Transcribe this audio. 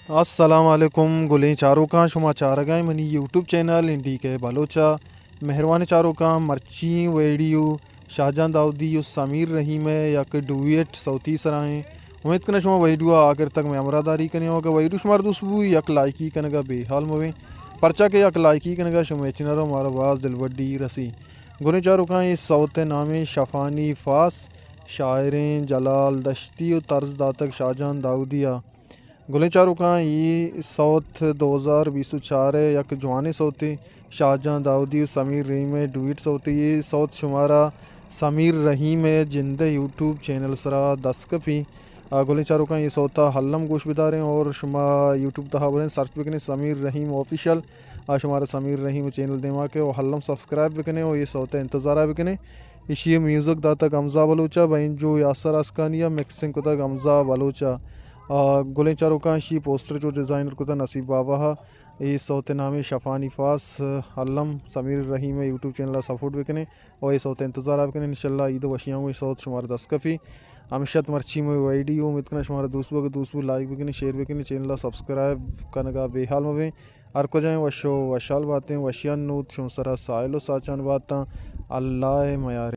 السلام علیکم گلیں چاروکاں، شما چارگائیں منی یوٹیوب چینل این ڈی کے بلوچا۔ مہروانیں چاروکاں، مرچی ویڈیو شاہجان داؤدی و سمیر رحیم ءِ یک ڈویٹ صوتی سرا ایں۔ امیت کناں شما ویڈیو ءَ آخر تک مئے ہمراہ داری کنے و اگہ ویڈیو شمار دوست بو یک لائکی کنگا بے حال مبیں، پرچا کہ یک لائکی کنگا شما چینل ءَ مارا باز دلبڈی رسی۔ گلیں چاروکاں، اے صوت ءِ نام ایں شفانی فاس، شاعریں جلال دشتی و طرز داتگ شاہجان داؤدی ءَ۔ گلیں چاروکاں، اے صوت دو ہزار بیست و چار ءِ یک جوانیں صوتے، شاہجان داؤدی و سمیر رحیم ءِ ڈویٹ صوتے۔ اے صوت شمارا سمیر رحیم ءِ جند ءِ یوٹیوب چینل سرا دست کپی۔ آ، گلیں چاروکاں، اے صوتا الم گوش بداریں اور شما یوٹیوب تہا بریں سرچ بکنیں سمیر رحیم آفیشل۔ آ، شمارا سمیر رحیم چینل دیما کئے و الم سبسکرائب بکنیں و اے صوت ءِ انتظارا بکنیں۔ ایشی ءِ میوزک داتگ حمزہ بلوچ ءَ، بینجو یاسر آسکانی ءَ، مکسنگ کتگ حمزہ بلوچ ءَ۔ آ، گلیں چاروکاں، ایشی پوسٹر چو ڈیزائنر کتگ نصیب بابا ءَ۔ اے صوت ءِ نام ایں شفانی فاس۔ الم سمیر رحیم ءِ یوٹیوب چینل ءَ سپورٹ بکنیں و اے صوت ءِ انتظارا بکنیں۔ انشاءاللہ عید ءِ وشیاں گوں اے صوت شمارا دست کپی۔ ہمیشہ مرچی مئے ویڈیو، امیت کناں شمارا دوست بو، اگہ دوست بو لائک بکنیں، شیئر بکنیں، چینل ءَ سبسکرائب کنگا بے حال مبیں۔ ہر کجا ایں وش و وشحال باتیں، وشیانی نود شمئے سرا ساہیل و ساچان باتاں۔ اللہ ءِ میاریں۔